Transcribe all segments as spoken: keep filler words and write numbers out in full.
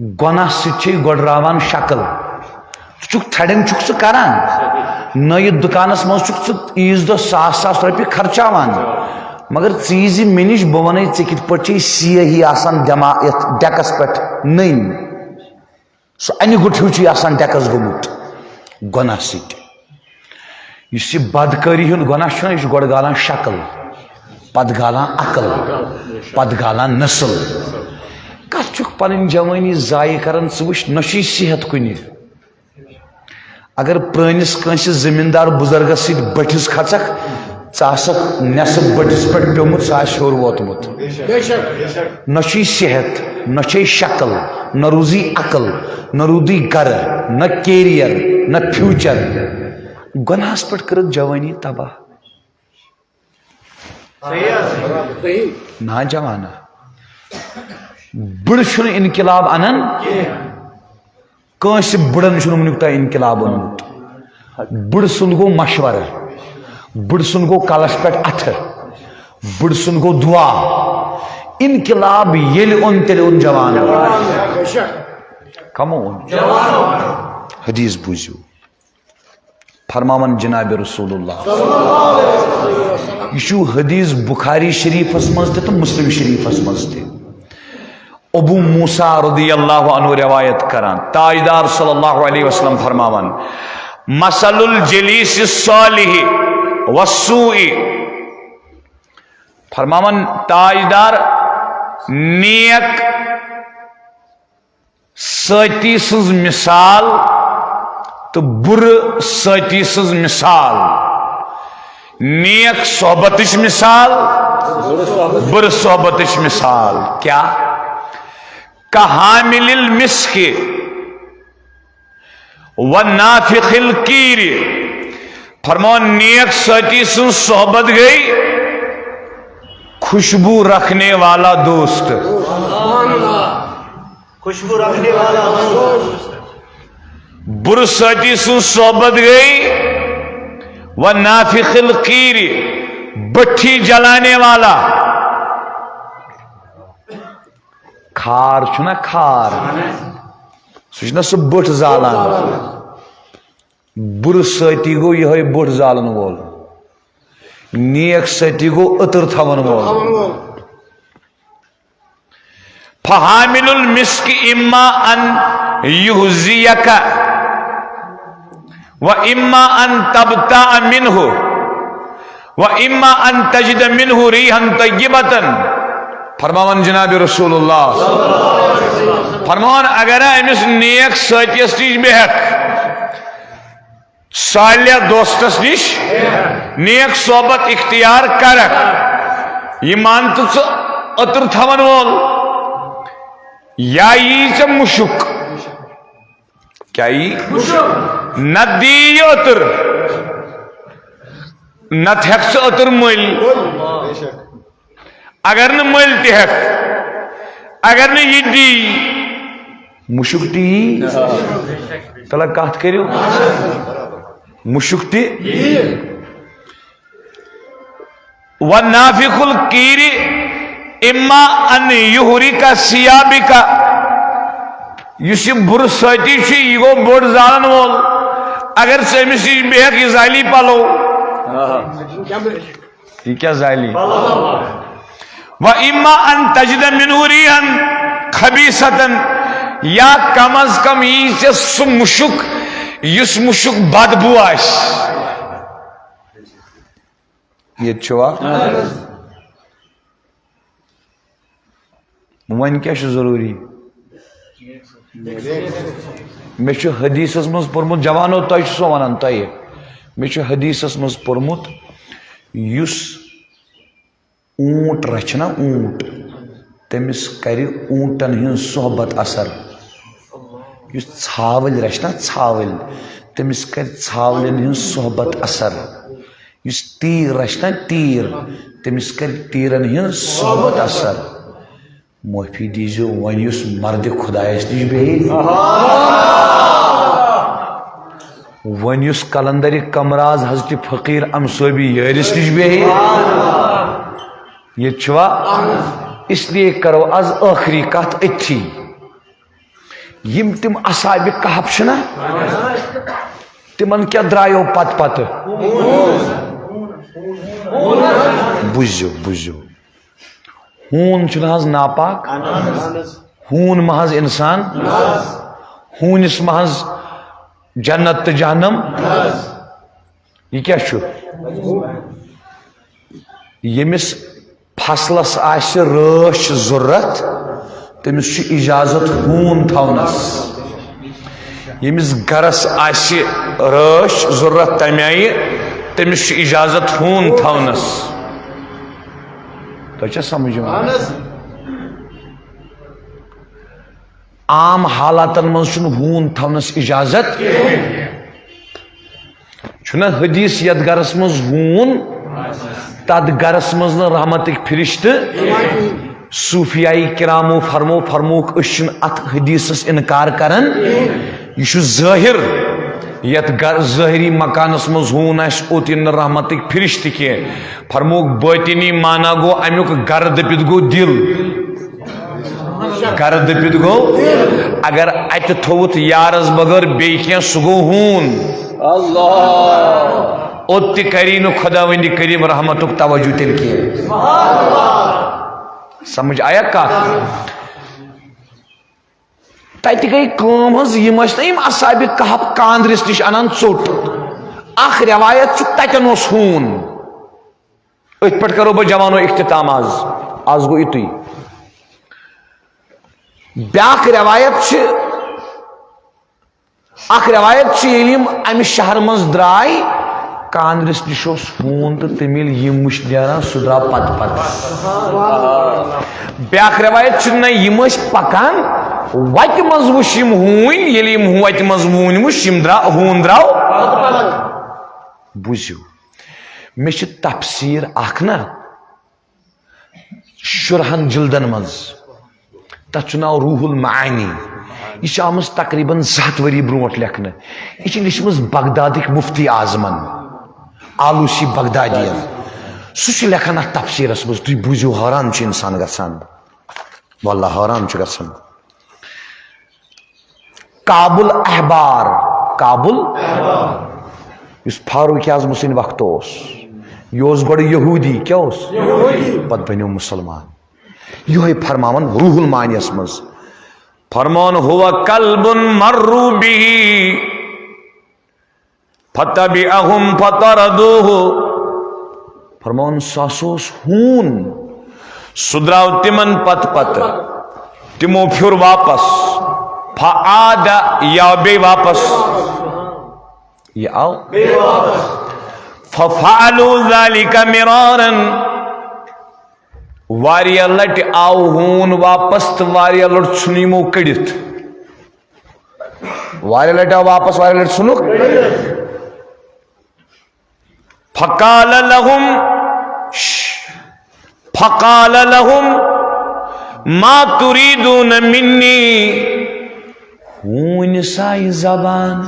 گۄناہ سۭتۍ چھے گۄڈراوان شکل۔ ژٕ چھُکھ تھڑٮ۪ن چھُکھ ژٕ کران، نٲیِد دُکانس منٛز چھُکھ ژٕ عیٖذ دۄہ ساس ساس رۄپیہِ خرچاوان، مگر ژٕ یہِ زِ مےٚ نِش، بہٕ وَنَے ژےٚ کِتھ پٲٹھۍ چھے سیاہی آسان دٮ۪ما-، یَتھ ڈٮ۪کس پٮ۪ٹھ نٔنۍ۔ سُہ انہِ گُٹھ ہیوٗ چھُے آسان ڈٮ۪کس گوٚمُت گۄناہ سۭتۍ۔ یُس یہِ بدکٲری ہُنٛد گۄناہ چھُنہ، یہِ چھُ گۄڈٕ گالان شکل، پتہٕ گالان عقل، پتہٕ گالان نسل۔ کتھ چھُکھ پنٕنۍ جوٲنی ضایع کران؟ ژٕ وٕچھ، نہ چھُے صحت کُنہِ۔ اگر پرٲنِس کٲنٛسہِ زٔمیٖندار بُزرگس سۭتۍ بٔٹھِس کھژکھ، ژٕ آسکھ نٮ۪صٕف بٔٹھِس پٮ۪ٹھ پیوٚمُت، سُہ آسہِ ہیوٚر ووتمُت۔ نہ چھُے صحت، نہ چھے شکل، نہ روٗزٕے عقل، نہ روٗدٕے گرٕ، نہ کیریئر، نہ فیوچر۔ گۄناہس پٮ۪ٹھ کٔرٕتھ جوٲنی تباہ۔ نا جوانا، بٕڑٕ چھُنہٕ انقلاب انان۔ کٲنٛسہِ بٕڑن چھُنہٕ وٕنیُک تام انقلاب اوٚنمُت۔ بٕڑٕ سُنٛد گوٚو مشورٕ، بٕڑٕ سُنٛد گوٚو کلس پٮ۪ٹھ اتھٕ، بٕڑٕ سُنٛد گوٚو دُعا۔ انقلاب ییٚلہِ اوٚن، تیٚلہِ اوٚن جوان۔ کمو اوٚن؟ حدیث بوٗزِو۔ فرماوان جناب رسول اللہ۔ یہِ چھُ حدیث بخاری شریفس منٛز تہِ تہٕ مسلم شریفس منٛز تہِ۔ ابو موسیٰ رضی اللہ عنہ روایت کران، تاجدار صلی اللہ علیہ وسلم فرماوان، "مثل الجلیس الصالح والسوء"، فرماوان تاجدار، نیک سٲتی سٕنٛز مثال تہٕ بُرٕ سٲتی سٕنٛز مثال۔ نیک صحبتٕچ مثال، بُرٕ صحبتٕچ مثال۔ کیٛاہ؟ کحامل المسک و نافخ الکیر۔ فرمان، نیک سٲتی سٕنٛز صحبت گٔے خوشبو رکھنے والا دوست۔ خوشبو رکھنے والا دوست۔ بُرٕ سٲتی سٕنٛز صحبت گٔے و نافخ القیر، بٹھی جلانے والا۔ کھار چھُنہ کھار، سُہ چھُنہ سُہ بٔٹھ زالان۔ بُرٕ سٲتی گوٚو یِہوٚے بٔٹھ زالن وول، نیک سٲتی گوٚو عطر تھاون وول۔ فحامل المسک اما ان یحذیک و اما ان تبتاع منہ و اما ان تجد منہ ریحا طیبۃ۔ فرماوان جناب رسول اللہ، فرماوان، اگر أمِس نیک سٲتِیَس نِش بیٚہکھ، صالح دوستس نِش نیک صحبت اختیار کرکھ، یہِ مان تہٕ ژٕ عطر تھاون وول، یا یی ژےٚ مُشُک۔ کیٛاہ یی؟ نتہٕ دی یہِ عطر، نتہٕ ہٮ۪کھ ژٕ عطر مٔلۍ۔ اگر نہٕ مٔلۍ تہِ ہٮ۪کھ، اگر نہٕ یہِ دی، مُشُک تہِ یی۔ تَلہ کَتھ کٔرِو، مُشُک تہِ۔ و نافخ القیر اما ان یحرق ثیابک۔ یُس یہِ بُرٕ سٲتی چھُ، یہِ گوٚو بوٚڑ زالن وول۔ اگر ژٕ أمِس نِش بیٚہکھ، یہِ زالی پلو۔ یہِ کیٛاہ زالی؟ و اما ان تجد منہ ریحا خبیثۃ، یا کم از کم یی ژےٚ سُہ مُشُک یُس مُشُک بدبو آسہِ۔ ییٚتہِ چھُوا؟ وۄنۍ کیٛاہ چھُ ضروٗری؟ مےٚ چھُ حدیثس منٛز پوٚرمُت، جوانو، تۄہہِ چھُسو ونان تۄہہِ، مےٚ چھُ حدیثس منٛز پوٚرمُت، یُس اوٗنٹ رچھِ نا اوٗنٹ، تٔمِس کرِ اوٗنٹن ہٕنٛز صحبت اثر۔ یُس ژھاوٕلۍ رچھِ نا ژھاوٕلۍ، تٔمِس کرِ ژھاوٕلٮ۪ن ہٕنٛز صحبت اثر۔ یُس تیٖر رچھِ نا تیٖر، تٔمِس کرِ تیٖرن ہٕنٛز صحبت اثر۔ معٲفی دیٖزیو، وۄنۍ یُس مردِ خۄدایس نِش بیٚہہِ، وۄنۍ یُس قلندرِ کمراز حضرت فقیٖر امصٲبی یٲرِس نِش بیٚہہِ، ییٚتہِ چھُوا؟ اس لیے کرو از ٲخری کتھ أتھی۔ یِم تِم اصحاب کہف چھِنہ، تِمن کیٛاہ درٛایو پتہٕ پتہٕ؟ بوٗزِو، بوٗزِو۔ ہوٗن چھُنہٕ حظ ناپاک؟ ہوٗن ما حظ اِنسان؟ ہوٗنِس ما حظ جنت تہٕ جہنم؟ یہِ کیٛاہ چھُ؟ ییٚمِس فصلس آسہِ رٲچھ ضروٗرت، تٔمِس چھُ اجازت ہوٗن تھاونس۔ ییٚمِس گرس آسہِ رٲچھ ضروٗرت، تَمہِ آیہِ تٔمِس چھُ اجازت ہوٗن تھاونس۔ تۄہہِ چھا سمجھ یِوان؟ عام حالاتن منٛز چھُنہٕ ہوٗن تھاونس اجازت۔ چھُنہ حدیث، یتھ گرس منٛز ہوٗن، تتھ گرس منٛز نہٕ رحمتٕکۍ فرشتہٕ۔ صوفیائی کرامو فرمو، فرمووُکھ، أسۍ چھِنہٕ اتھ حدیثس انکار کران۔ یہِ چھُ ظٲہر، یتھ گر-، ظٲہری مکانس منٛز ہوٗن آسہِ، اوٚت یِن نہٕ رحمتٕکۍ فرشتہٕ کینٛہہ۔ فرمووُکھ، باطنی معنی گوٚو امیُک، گرٕ دٔپِتھ گوٚو دِل۔ گرٕ دٔپِتھ گوٚو، اگر اتہِ تھوٚوُتھ یارس بغٲر بیٚیہِ کینٛہہ، سُہ گوٚو ہوٗن۔ اللہ۔ اوٚت تہِ کری نہٕ خداوندِ کریم رحمتُک توجہ تیٚلہِ کینٛہہ۔ سمجھ آیا کتھ؟ تتہِ گٔے کٲم حظ، یِم ٲسۍ نہ یِم اصحاب کہف کاندرِس نِش انان ژوٚٹ۔ اکھ روایت چھُ، تتٮ۪ن اوس ہوٗن۔ أتھۍ پٮ۪ٹھ کرو بہٕ جوانو اختتام آز۔ آز گوٚو یِتُے۔ بیٛاکھ روایت چھِ، اکھ روایت چھِ، ییٚلہِ یِم امہِ شہرٕ منٛز درٛاے، کاندرِس نِش اوس ہوٗن تہٕ تٔمۍ ییٚلہِ یِم وٕچھ نیران، سُہ درٛاو پتہٕ پتہٕ۔ بیٛاکھ روایت چھِ، نہ، یِم ٲسۍ پکان، وتہِ منٛز وٕچھ یِم ہوٗنۍ، ییٚلہِ یِم وتہِ منٛز ہوٗنۍ وٕچھ، یِم درٛا-، ہوٗن درٛاو۔ بوٗزِو، مےٚ چھِ تفسیٖر اکھ نا شُرہن جلدن منٛز، تتھ چھُ ناو روح المعانی۔ یہِ چھِ آمٕژ تقریباً زٕ ہتھ ؤری برونٛٹھ لیکھنہٕ۔ یہِ چھِ لیچھمٕژ بغدادٕکۍ مفتی اعظمن، آلوسی بغدادین۔ سُہ چھُ لیکھان اتھ تفسیٖرس منٛز، تُہۍ بوٗزِو، حٲران چھُ انسان گژھان، واللہ حٲران چھُ گژھان۔ کعب الاحبار، کعب ال-، یُس فاروق اعظم سٕنٛدِ وقتہٕ اوس، یہِ اوس گۄڈٕ یہوٗدی، کیٛاہ اوس؟ یہوٗدی۔ پتہٕ بنیو مُسلمان۔ یِہوٚے فرماوان روح المعانیَس منٛز۔ فرمان، "هو كلب مروا به فطبعهم فطردوه۔" فرمان، سُہ ہسا اوس ہوٗن، سُہ درٛاو تِمن پتہٕ پتہٕ، تِمو پھیوٚر واپس، فعاد، یہِ آو بیٚیہِ واپس، یہِ آو، ففعلوا ذلك مرارا، واریاہ لٹہِ آو ہوٗن واپس تہٕ واریاہ لٹہِ ژھُن یِمو کٔڑِتھ۔ واریاہ لٹہِ آو واپس، واریاہ لٹہِ ژھُنُکھ۔ فقال لهم، فقال لهم، "ما تريدون مني؟" ہوٗنۍ سایہِ زبان۔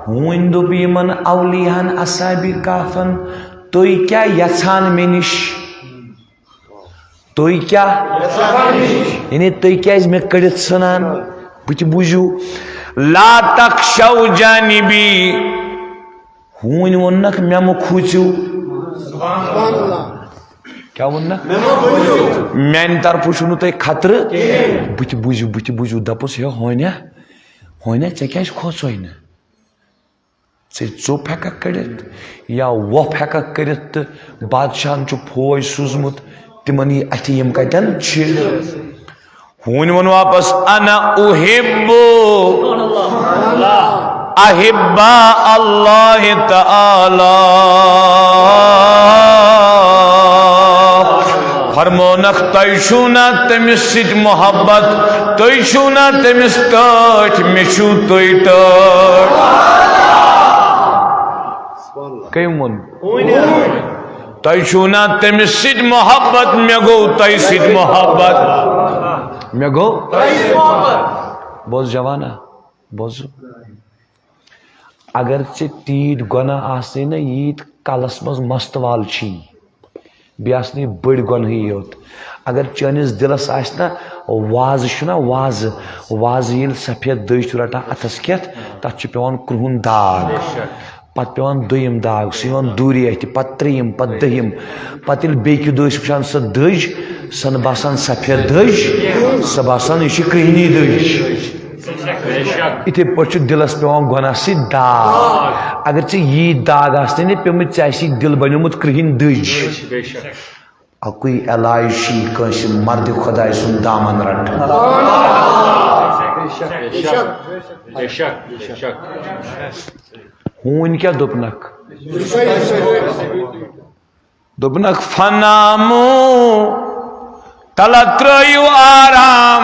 ہوٗنۍ دوٚپ یِمن اولیاہن اصحابِ کہفن، "تُہۍ کیٛاہ یژھان مےٚ نِش؟" تُہۍ کیٛاہ؟ یعنی تُہۍ کیٛازِ مےٚ کٔڑِتھ ژھٕنان؟ بہٕ تہِ بوٗزِو۔ "لا تخشوا جانبی"۔ ہوٗنۍ ووٚننکھ، "مےٚ مہٕ کھوٗژِو۔" کیٛاہ ووٚننکھ؟ "میٛانہِ طرفہٕ چھُنہٕ تۄہہِ خطرٕ۔" بہٕ تہِ بوٗزِو، بہٕ تہِ بوٗزِو۔ دوٚپُس، "ہے ہونیا، ہونیا، ژےٚ کیٛازِ کھوژوے نہٕ؟" ژٕ ژوٚپ ہٮ۪ککھ کٔڑِتھ یا وۄپھ ہٮ۪ککھ کٔرِتھ، تہٕ بادشاہن چھُ فوج سوٗزمُت، تِمن یی اَتھِ، یِم کَتٮ۪ن چھِ۔ ہوٗنۍ ووٚن واپس، "انا احب احباء اللہ تعالی۔" فرمونکھ، تۄہہِ چھُو نا تٔمِس سۭتۍ محبت؟ تُہۍ چھُو نا تٔمِس ٹٲٹھۍ؟ مےٚ چھُو تُہۍ ٹٲٹھۍ۔ کٔمۍ ووٚن؟ تۄہہِ چھُو نا تٔمِس سۭتۍ محبت؟ مےٚ گوٚو تۄہہِ سۭتۍ محبت۔ مےٚ گوٚو؟ بوز جوانا، بوزو۔ اگر ژےٚ تیٖتۍ گۄناہ آسے نا، ییٖتۍ کلس منٛز مست وال چھی، بیٚیہِ آسنہٕ یہِ بٔڑۍ گۄنہٕے یوت۔ اگر چٲنِس دِلس آسہِ نہ وازٕ، چھُنہ وازٕ، وازٕ ییٚلہِ سفید دٔج چھُ رٹان اَتھس کٮ۪تھ، تَتھ چھُ پٮ۪وان کرٛہُن داغ، پتہٕ پٮ۪وان دوٚیِم داغ، سُہ یِوان دوٗرے اَتھِ، پتہٕ ترٛیٚیِم، پتہٕ دٔہِم، پتہٕ ییٚلہِ بیٚکہِ دۄہ چھِ وٕچھان سۄ دٔج، سۄ نہٕ باسان سفید دٔج، سۄ باسان یہِ چھِ کرٛہنی دٔج۔ بے شک۔ یِتھے پٲٹھۍ چھُ دِلس پٮ۪وان گۄناہ سۭتۍ داغ۔ اگر ژےٚ یی داغ آسنٕے نہٕ پیوٚمُت، ژےٚ آسی دِل بنیومُت کرٛہِنۍ دٔج۔ بے شک۔ اَکُے علاج چھُ یہِ، کٲنٛسہِ مردِ خۄدایہِ سُنٛد دامن رٹ۔ بے شک، بے شک، بے شک۔ ہوٗنۍ کیٛاہ دوٚپنکھ؟ دوٚپنکھ، "فنامو، تلہ ترٲیِو آرام۔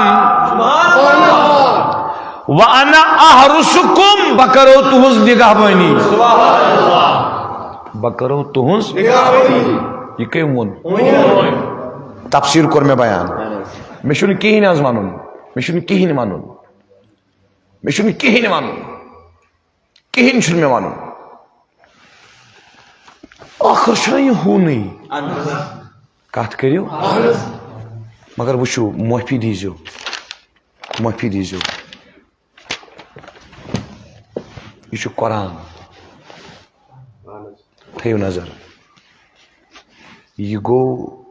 وانا احرسکم، بہٕ کرو تُہٕنٛز نگہبٲنی۔ بہٕ کرو تُہٕنٛز۔" یہِ کٔمۍ ووٚن؟ تفسیٖر کوٚر مےٚ بیان۔ مےٚ چھُنہٕ کِہیٖنۍ حظ وَنُن۔ مےٚ چھُنہٕ کِہیٖنۍ وَنُن۔ مےٚ چھُنہٕ کِہیٖنۍ وَنُن۔ کِہیٖنۍ چھُنہٕ مےٚ وَنُن۔ ٲخٕر چھُنہ یہِ ہوٗنٕے۔ کَتھ کٔرِو۔ مگر وٕچھِو، معٲفی دیٖزیو۔ معٲفی دیٖزیو۔ یہِ چھُ قرآن۔ تھٲیِو نظر۔ یہِ گوٚو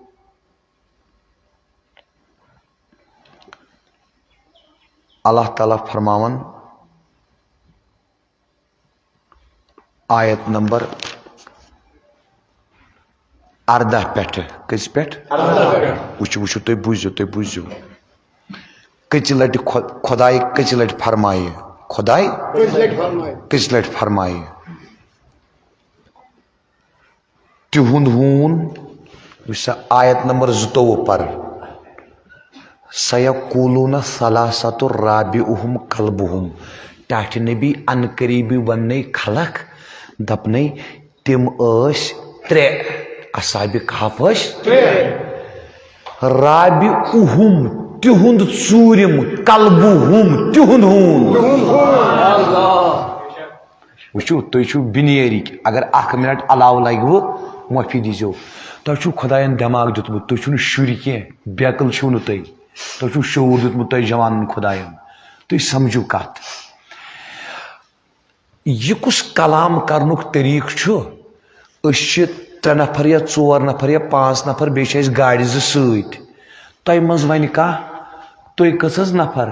اللہ تعالیٰ فرماوان، آیت نمبر اردہ پٮ۪ٹھٕ۔ کٔژِ پٮ۪ٹھ؟ اردہ پٮ۪ٹھ۔ وٕچھِو، وٕچھِو، تُہۍ بوٗزِو، تُہۍ بوٗزِو۔ کٔژِ لٹہِ خۄ-، خۄداے کٔژِ لٹہِ فرمایہِ؟ خۄداے کٔژِ لٹہِ فرمایہِ؟ کٔژِ لٹہِ فرمایہِ؟ تِہُنٛد ہوٗن، وٕچھ سا آیت نمبر زٕتووُہ پر۔ "سیقولون ثلاثة رابعهم کلبهم"۔ ٹاٹھہِ نبی، ان قریبی وننے خلق، دپنے، "تِم ٲسۍ ترٛےٚ"، اصحاب کہف ٲسۍ ترٛےٚ۔ "رابعهم"، تِہُنٛد ژوٗرِم، "کلبهم"، تِہُنٛد ہوٗن۔ وٕچھِو، تُہۍ چھِو بِنیرِکۍ، اگر اکھ منٹ علاوٕ لگوٕ، معٲفی دیٖزیو۔ تۄہہِ چھُو خۄدایَن دٮ۪ماغ دیُتمُت، تُہۍ چھِو نہٕ شُرۍ کینٛہہ، بیقل چھِو نہٕ تُہۍ۔ تۄہہِ چھُو شعوٗر دیُتمُت تۄہہِ جوانَن خۄدایَن۔ تُہۍ سمجھِو کتھ۔ یہِ کُس کلام کرنُک طریٖقہٕ چھُ؟ أسۍ چھِ ترٛےٚ نفر یا ژور نفر یا پانٛژھ نفر، بیٚیہِ چھِ اَسہِ گاڑِ زٕ سۭتۍ۔ تۄہہِ منٛز وَنہِ کانٛہہ، "تُہۍ کٔژ حظ نفر؟"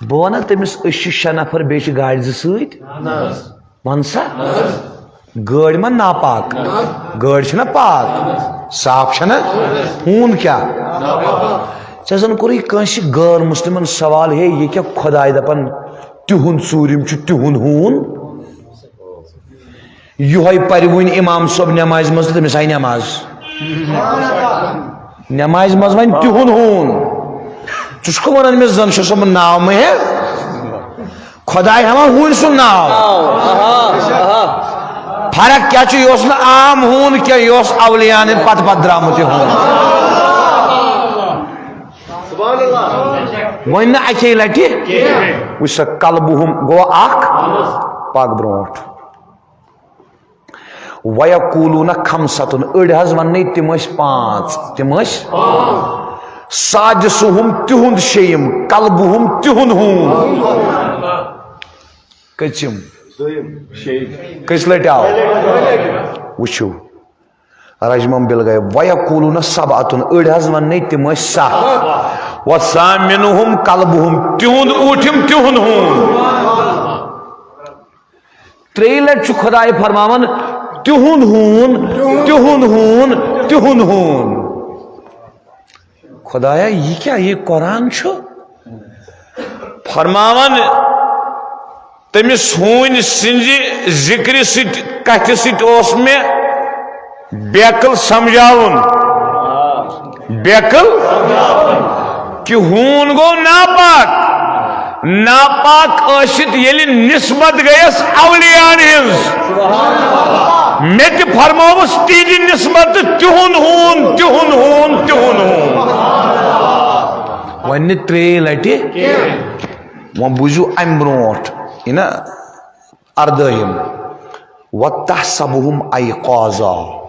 بہٕ وَنہٕ تٔمِس، "أسۍ چھِ شےٚ نفر، بیٚیہِ چھِ گاڑِ زٕ سۭتۍ۔" وَن سا۔ گٲڑۍ ما ناپاک؟ گٲڑۍ چھِنہ پاک؟ صاف چھَنہ؟ ہوٗن کیٛاہ؟ ژےٚ زَن کوٚرُے کٲنٛسہِ غٲر مُسلِمَن سوال، "ہے، یہِ کیٛاہ خۄداے دَپان تِہُنٛد ژوٗرِم چھُ تِہُنٛد ہوٗن؟" یِہوٚے پَرِ وٕنۍ اِمام صٲب نٮ۪مازِ منٛز تہٕ تٔمِس آیہِ نٮ۪ماز۔ نٮ۪مازِ منٛز وَنہِ تِہُنٛد ہوٗن۔ ژٕ چھُکھ وَنان مےٚ زَن چھُ سُہ ناو مہٕ ہےٚ؟ خۄداے ہٮ۪وان ہوٗنۍ سُنٛد ناو۔ فرق کیٛاہ چھُ؟ یہِ اوس نہٕ عام ہوٗن کینٛہہ، یہِ اوس اولیاءن ہٕنٛدۍ پتہٕ پتہٕ درٛامُت یہِ ہوٗن۔ وۄنۍ نہٕ اَکے لٹہِ۔ وٕچھ سا، کلبہم گوٚو اکھ، پکھ برونٛٹھ۔ وَیَقُولُونَ خَمْسَةٌ، أڑۍ حظ وَننَے تِم ٲسۍ پانٛژھ، تِم ٲسۍ۔ سَادِسُہُم، تِہُنٛد شیٚیِم، کَلبُہُم، تِہُنٛد ہوٗن۔ کٔژِم؟ کٔژِ لَٹہِ آو؟ وٕچھِو، رجمم بِل گٔے۔ وَیَقُولُونَ سَبْعَةٌ، أڑۍ حظ وَننَے تِم ٲسۍ سَتھ۔ وَثَامِنُہُم کَلْبُہُم، تِہُنٛد ٲٹھِم، تِہُنٛد ہوٗن۔ ترٛیٚیہِ لٹہِ چھُ خۄداے فرماوان، "تِہُنٛد ہوٗن، تِہُنٛد ہوٗن، تِہُنٛد ہوٗن۔" خۄدایا، یہِ کیٛاہ؟ یہِ قرآن چھُ فرماوان، تٔمِس ہوٗنۍ سٕنٛزِ ذِکرِ سۭتۍ، کتھِ سۭتۍ اوس مےٚ بیقل سمجھاوُن۔ بیقل کہ ہوٗن گوٚو ناپاک۔ ناپاک ٲسِتھ ییٚلہِ نسبت گٔیَس اولیاءن ہٕنٛز، مےٚ تہِ فرمٲوٕس تِہنٛدِ نسبت تِہُنٛد ہوٗن، تِہُنٛد ہوٗن، تِہُنٛد ہوٗن۔ وۄنۍ نہٕ ترٛیٚیہِ لٹہِ۔ وۄنۍ بوٗزِو اَمہِ برونٛٹھ، یہِ نا اردٲہِم، "وَتَحْسَبُهُمْ أَيْقَاظًا"۔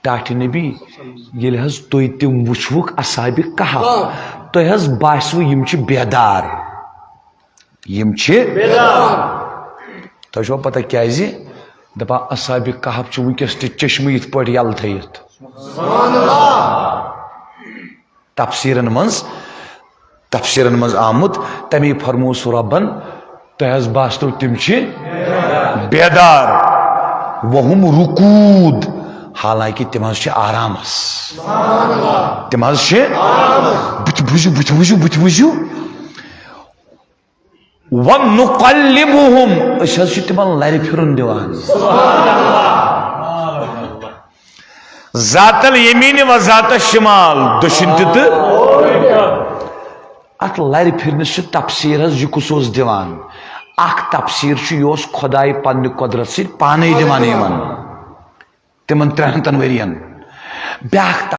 ٹاٹھہِ نبی، ییٚلہِ حظ تُہۍ تِم وٕچھوُکھ اصحاب کہف، تۄہہِ حظ باسِوٕ یِم چھِ بیدار۔ یِم چھِ۔ تۄہہِ چھوا پتہ کیازِ؟ دپان اصحاب کہف چھِ وٕنکیٚس تہِ چشمہٕ یِتھ پٲٹھۍ یَلہٕ تھٲیِتھ۔ تفسیرن منٛز، تفسیرن منٛز آمُت، تمی فرموو سُہ رۄبن، تۄہہِ حظ باسیو تِم چھِ بیدار، وہم رکود، حالانکہ تِم حظ چھِ آرامس۔ تِم حظ چھِ۔ بُتھِ بوٗزِو، بُتھِ بوٗزِو، بُتھِ بوٗزِو۔ وَنُقَلِّبُهُمْ، أسۍ حظ چھِ تِمن لرِ پھِرُن دِوان۔ ذات الیمین و ذات الشمال، دٔچھِنۍ تہِ تہٕ۔ اتھ لرِ پھِرنس چھِ تفسیر حظ، یہِ کُس اوس دِوان؟ اکھ تفسیر چھُ، یہِ اوس خداے پننہِ قۄدرت سۭتۍ پانے دِوان یِمن، تِمن ترٛہَن ؤرین۔ بیاکھ